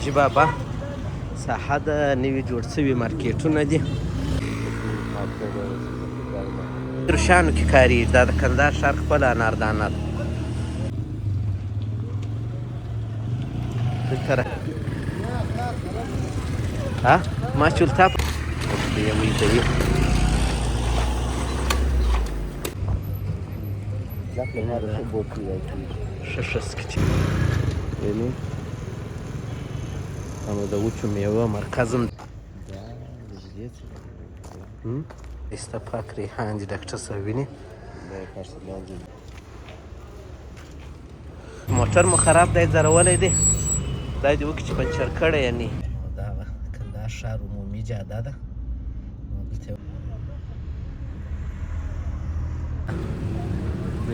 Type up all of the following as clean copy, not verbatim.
جی بابا ساحه ده، نوي جوړ شوي مارکیټونه دي. شانو کې کاریږي. دا د کندهار ښار خپله اناردانه ده. دلته ها ما چې ولتا یوې ښه ښه سکچ ویني. نو د وچو میوو مرکز هم ایسته پاک ریحان دي ډاکټر صاحب ویني. موټر مو خراب دی، ځرولی دی، خدای دې وکړي چې پنچر کړی یې نه. دا کندهار ښار عمومي جاده ده. دلته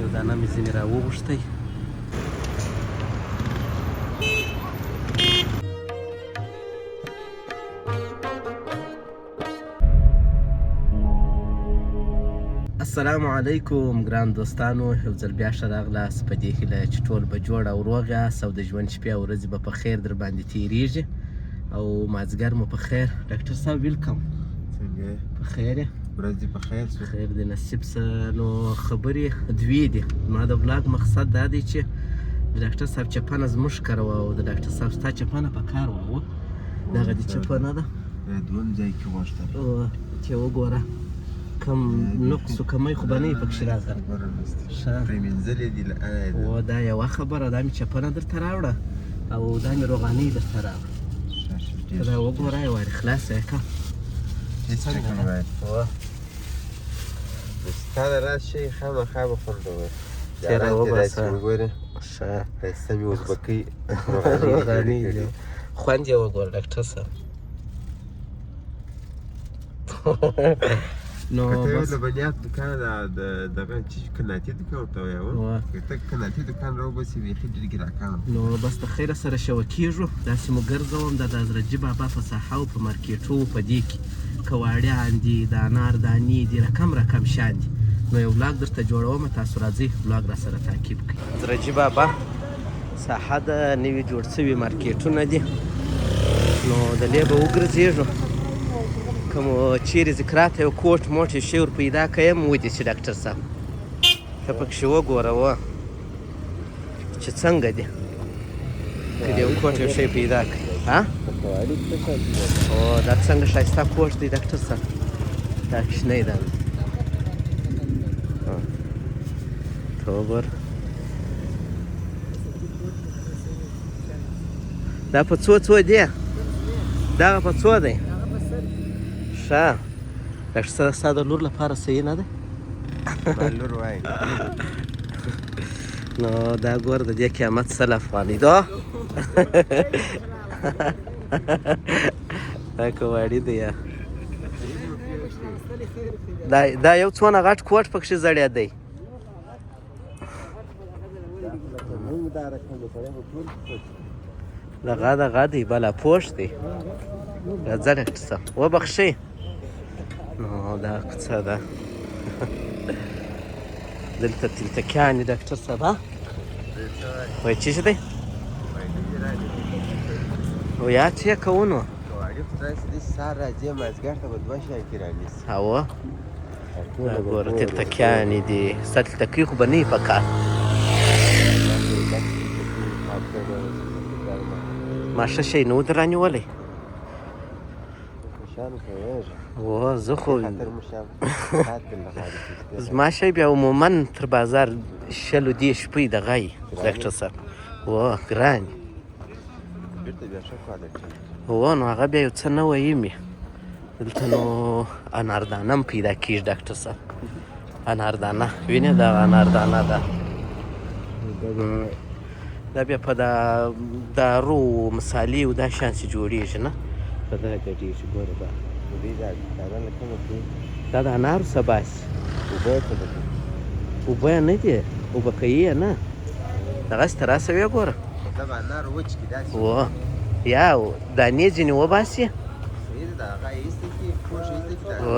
یو دانه مې ځینې راوغوښتی. السلام علیکم ګران دوستانو، یو ځل بیا ښه راغلاست. په دې هیله چې ټول به جوړ او روغ یاست او د ژوند شپې او ورځې به په خیر در باندې تېرېږي او مازدیګر مو په خیر. ډاکټر صاحب welcome. څنګه په خیر یې؟ ورځ دې په خیر سو. خیر دې نصیب سه. نو خبرې دوې دي. زما د vlog مقصد دا دی چې د ډاکټر صاحب چپنه زموږ کره وه او د ډاکټر صاحب ستا چپنه په کار وه. دغه دې چپنه ده. دوم ځای کې غوښتل چې وګوره کم نقص و کمی خو به نه وي پکښې راغلی. خبره نشته، ښه پرېمینځلې دي له انه ده. و دا یوه خبره، دا مې چپنه درته راوړه او دا مې روغانۍ درته راوړه. ښه ښه، ته ډېر دا ښه. وګوره، یو وارې خلاصه یې که. هېڅ څنګه ټکم ده؟ باید وه ستا د راز شی خامخا به خوندور. تېره جانان ته وباسه. داسې وګوره، ښه ښایسته مې ازبکۍ روغانۍ دې جوړې روغانۍ کړې. دي. خوند یې وګوره ډاکټر صاحب. نو که ته یو بس لبنیات دوکان د دغه چې قناتي دوکان ورته وایه، وه. که ته قناتي دوکان راوباسې بیخي ډېر ګراکان. نو بس د خیره سره شوه کېږو. داسې مو ګرځوم دا د حضرت جي بابا په ساحه او په مارکیټو په دې کې کواړیان دي، د انار دانې دي، رقم رقم شیان دي. نو یو vlog درته جوړوم، تاسو راځئ vlog را سره تعقیب کړئ. حضرت جي بابا ساحه ده، نوي جوړ شوي مارکیټونه دي. نو د لې به وګرځېږو. که مو چیرې ذکراته یو کوټ موټ یو شی ور پیدا کړم ودې شي ډاکټر صاحب، ته پکښې وګوره وه چې څنګه دي، که دې یو کوټ یو شی پیدا کړي. ها او دا څنګه ښایسته کوټ دی ډاکټر صاحب، دا کوچنی ده. ته وګوره دا په څو څو دی؟ دغه په څو دی؟ ښه ډاکټر صاحب، ستا د لور لپاره صحیح نه ده؟ ما لور وایي. نو دا ګوره د دې قیامت 100 افغانۍ ده. دا کواړي دی. دا یو څونه غټ کوټ پکښې ځړېدی. دغه دغه دی بله پوښ دی. راځه ډاکټر صاحب وبخښئ. نو دا کوڅه ده. دلته تلتکیان دي ډاکټر صاحب. ها وایي چې څه دی؟ نو یا څه یې کوو نو؟ کواړي خو داسې دي، سهار راځې مازدیګر ته به دوه شیان کې رانیسي. هو دا ګوره تلتکیانې دي. ستا تلتکۍ خو به نه وي په کار. ما ښه شی نه و در رانیولی. و زه خو زما شی بیا عموما تر بازار شلو دېرش روپۍ دغه وي ډاکټر صاحب. و ګران دي. و نو هغه بیا یو څه نوی وي. دلته نو اناردانه هم پیدا کېږي ډاکټر صاحب. اناردانه وینې، دا اناردانه ده. دا بیا په دا دارو مصالې او دا شیان چې جوړېږي نه، په دا ګډېږي. ګوره دا دا د انارو څه باسي. اوبه یې نه دي، اوبه کوي یې نه. دغسې ته راسه ویې ګوره. و یا دانې ځینې وباسي. و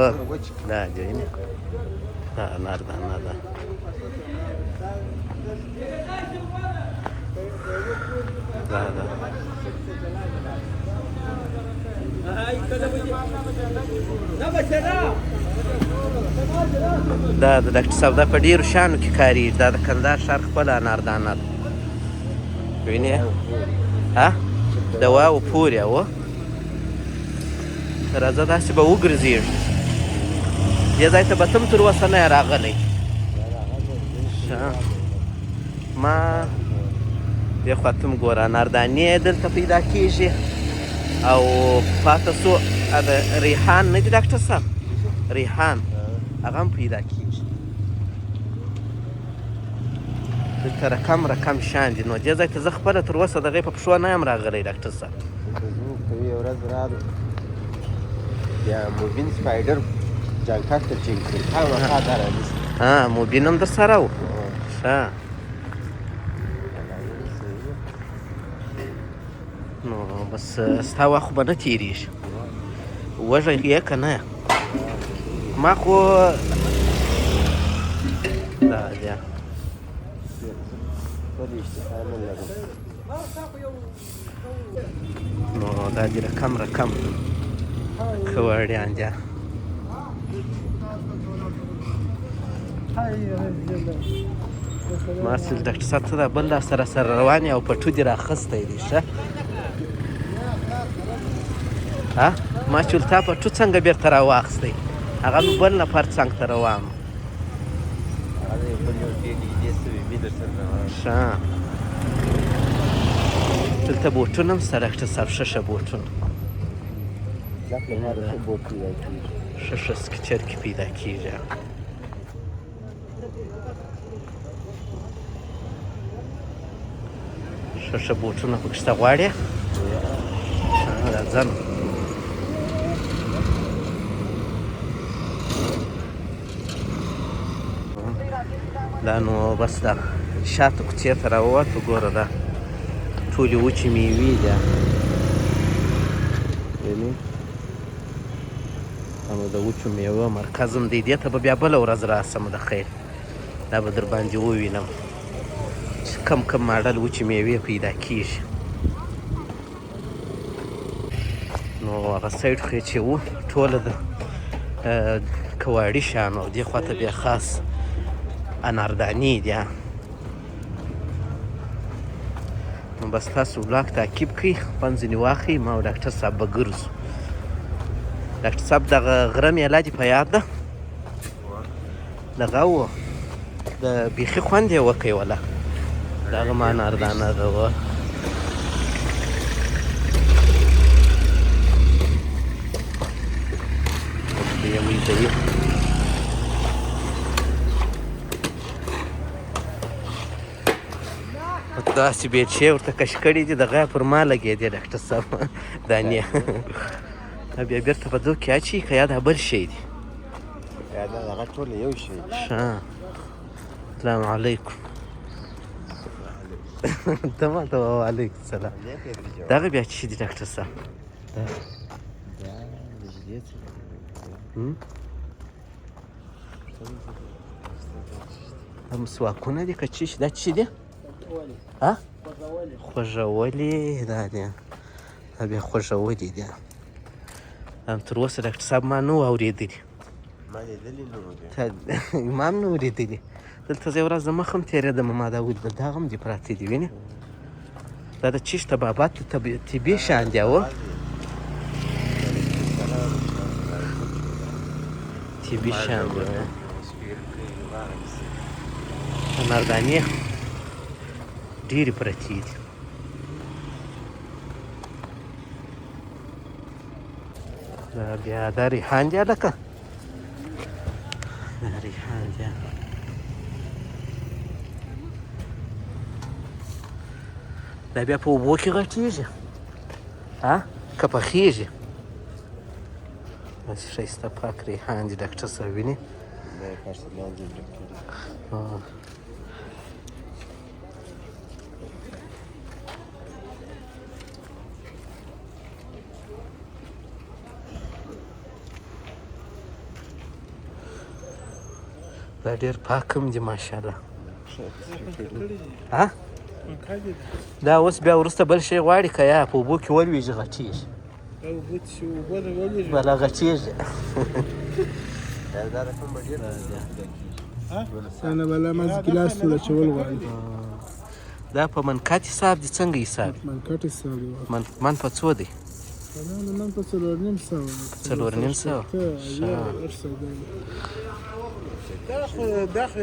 دا دی وینې، دا انار دانه ده. دا ده. دا د ډاکټر صاحب دا په ډېرو شیانو کې کارېږي. دا د کندهار ښار خپله اناردانه ده، وینې؟ ها، د واو پورې و راځه، داسې به وګرځېږو. دې ځای ته به ته هم تر اوسه نه یې راغلی. ما دې خوا ته هم ګوره، اناردانې دلته پیدا کېږي. او پاته سو د ریحان نه دي ډاکټر صاحب، ریحان هغه هم پیدا کېږي دلته. رقم رقم شیان دي. نو دې ځای ته زه خپله تر اوسه دغې په پښو نه یم راغلی ډاکټر صاحب. زموږ ته یو ورځ رالو، بیا مبین سپایډر جانکاټ ته ټینګ کړ، خامخا دا رانیسي. ها، مبین هم در سره و؟ ښه، نو بس ستا وخت خو به نه تېرېږي. وږی یې که نه؟ ما خو دا بیا خپل اشتها نه لرم. نو دا دي رقم رقم کواړیان دي. ما اصل ډاکټر صاحب ته دا بل لاس سره سره روان یې او پټو دې راخستی دی. ښه، ها، ما چې تا پټو څنګه بېرته راواخستی، هغه مې بل نفر څنګ ته روان. هغه یو بل یو ډېر نږدې سوي مي درسره روان. ښه، دلته بوټونه هم شته ډاکټر صاحب، ښه ښه بوټونه. ځکه لپاره ښه بوټ پیدا کېږي. ښه ښه سکچر کې پیدا کېږي. ښه ښه بوټونه پکې شته. غواړې؟ راځه نو. دا نو بس دا شاته کوڅې ته راووتو. ګوره، دا ټولې وچې میوې دي، وینې؟ دا نو د وچو میوو مرکز هم دی. دې ته به بیا بله ورځ راسم د خیر، دا به در باندې ووینم چې کم کم ماډل وچې میوې پیدا کیږي. نو هغه سایډ خو یې چې و ټوله د کواړي شیانو، دې خواته بیا خاص اناردانې دي. نو بس تاسو ولاګ تعقیب کړئ، خوند ځینې واخلئ. ما او ډاکټر صاحب به ګرځو. ډاکټر صاحب، دغه غره میله دې په یاد ده؟ دغه و د بیخي خوند یې وکړ وله. دغه ما اناردانه ده وه. یوې دی داسې بیچې ورته کش کړي دي، دغه پر ما لګېدې ډاکټر صاحب دانې. دا بیا بېرته په دو کې اچي که یا دا بل شی دی؟ یا دا دغه ټول یو شی دی. ښه، السلام علیکم. ته ما ته وعلیکم السلام. دغه بیا څه دي ډاکټر صاحب؟ دا نږدې څه هم؟ دا مسواکونه دي که څه شي؟ دا څه دي؟ ها، خوږولې. دا دي، دا بیا خوږولې دي. دا تر اوسه ډاکټر صاحب ما نه وو اورېدلي. ما لیدلي نه وو بیا. ما هم نه اورېدلي. دلته زه یوه ورځ د مخ هم تېرېدم، ما دا ولیدل، دا هم دي پراته دي، وینې؟ دا د چیش طبابت طبي شیان دي او طبي شیان دي. اناردانې ډېرې پرتې دي. دا بیا دا ریحان دی هلکه، دا ریحان دی. دا بیا په اوبو کې غټېږي ها که پخېږي؟ داسې ښایسته پاک ریحان دي ډاکټر صاحب، وینې؟ دا یې فرش لاندې ورک کړي. دا ډېر پاک هم دي ماشاءالله. ها، دا اوس بیا وروسته بل شی غواړي که یا په اوبو کې ولوېږي غټېږي؟ بلا غټېږي. دا رقم به ډېر نه بلا مز ګلاس ته اچول غواړي. دا په منکت حساب دي، څنګه حساب؟ منکټ حساب دی. من په څو دی؟ نه، من په 450. 450. دا خو دا خو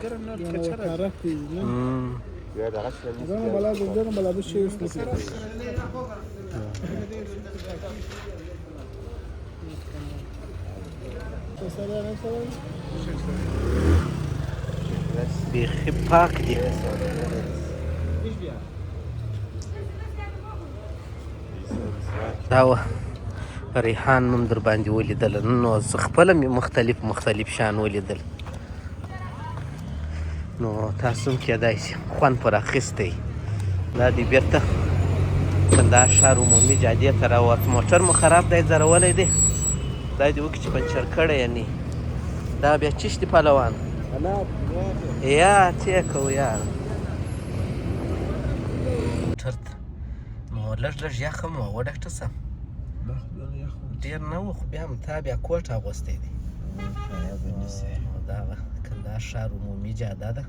ګرم نه کچره. بلا ګرم بلا بشي. بیخي پاک دي. دا وه ریحان نوم در باندې ولیدل، نو زه خپله مې مختلف مختلف شیان ولیدل، نو تاسو هم کېدای شي خوند پر اخیستی. دا دی بیرته کندهار ښار عمومي جادې ته راووت. موټر مو خراب دی، ځرولی دی، خدای دې وکړي چې پنچر کړی یې نه. دا بیا چش دي پهلوان یا څه کوو یار موټر ته. نو لږ لږ یخ هم وه ډاکټر صاحب، ډېر نه و، خو بیا هم تا بیا کوټ اغوستی دی. دا کندهار ښار عمومي جاده ده.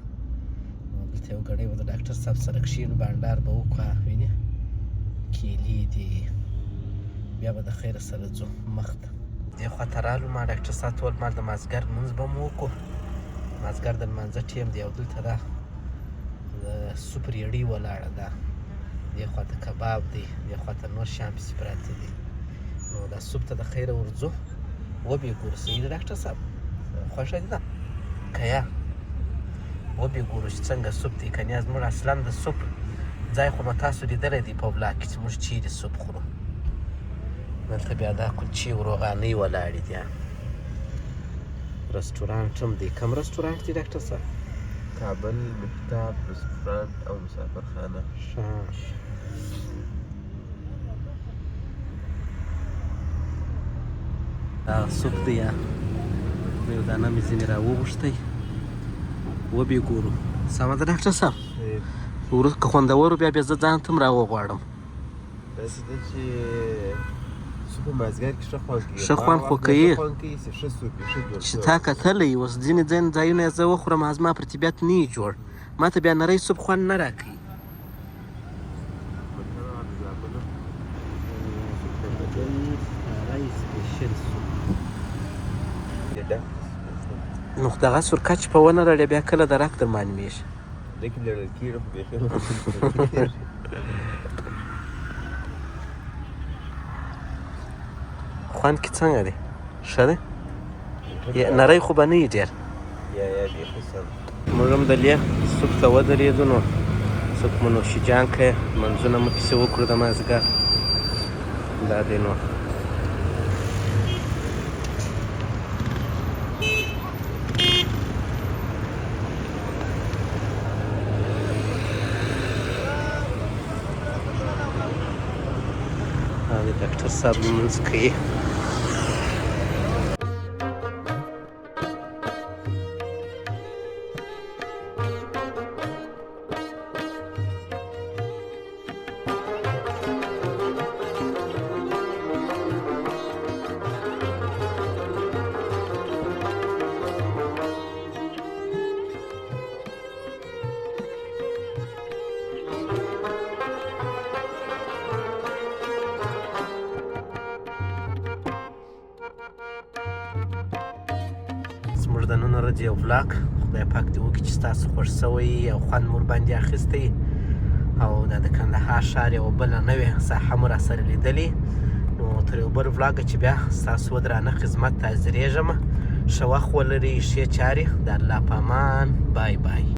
نو دلته یو ګړی به د ډاکټر صاحب سره کښېنو، بانډار به وکړو. وینې کیلې دي، بیا به د خیره سره ځو مخ ته. دې خوا ته رالو، ما ډاکټر صاحب ته وویل مال د مازدیګر لمونځ به مو وکړو، مازدیګر د لمانځه ټیم دی. او دلته دا د سوپ ریړۍ ولاړه ده، دې خوا ته کباب دی، دې خوا ته نور شیان پسې پراته دي. نو دا سوپ ته د خیره ورځو، وبې ګورو. صحیح ده ډاکټر صاحب، خوښه دي ده که یا؟ وبې ګورو چې څنګه سوپ دی. که نه زموږ اصلا د سوپ ځای خو به تاسو لیدلی دی په ولاګ کې چې موږ چیرې سوپ خورو. دلته بیا دا کلچې او روغانۍ ولاړې دي. رستورانټ هم دی. کوم رستورانټ دی ډاکټر صاحب؟ کابل مهتاب رستورانت او مسافرخانه. ښه، دا سوپ دی. یو دانه مې ځینې راوغوښتی، وبې ګورو. سمه ده ډاکټر صاحب، که خوندور بیا بیا زه ځان ته هم راوغواړم. داسې ده چې سوپ په مازدیګر کې ښه خوند کوي. ښه خوند خو کوي. ښه خوند کوي چې ښه سوپ وي، ښه جوړ چې تا کتلی اوس ځینې ځینې ځایونه یې زه وخورم، زما پر طبیعت نه یې جوړ، ما ته بیا نری سوپ خوند نه راکوي. نو خو دغه سرکه چې په ونه لړې بیا کله د رک در معلومېږي. دې کې لړل کېږي خو بیخي. خوند کې څنګه دی؟ ښه دی؟ نری خو به نه وي ډېر؟ یا یا بیخي سم. موږ هم د لې سوپ ته ودرېدو، نو سوپ مو نوشي جان کړی، لمونځونه مو پسې وکړو د مازدیګر. دا دی نو ډاکټر صاحب لمونځ کوي. زموږ د نن ورځې یو vlog، خدای پاک دې وکړي چې ستاسو خوښ شوی او خوند مو ورباندې اخیستی، او دا د کندهار ښار یوه بله نوې ساحه مو راسره لیدلې. نو تر یو بل vlog چې بیا ستاسو و درانه خدمت ته حاضرېږم، ښه وخت ولرئ، ښې چارې، د الله په امان، bye bye.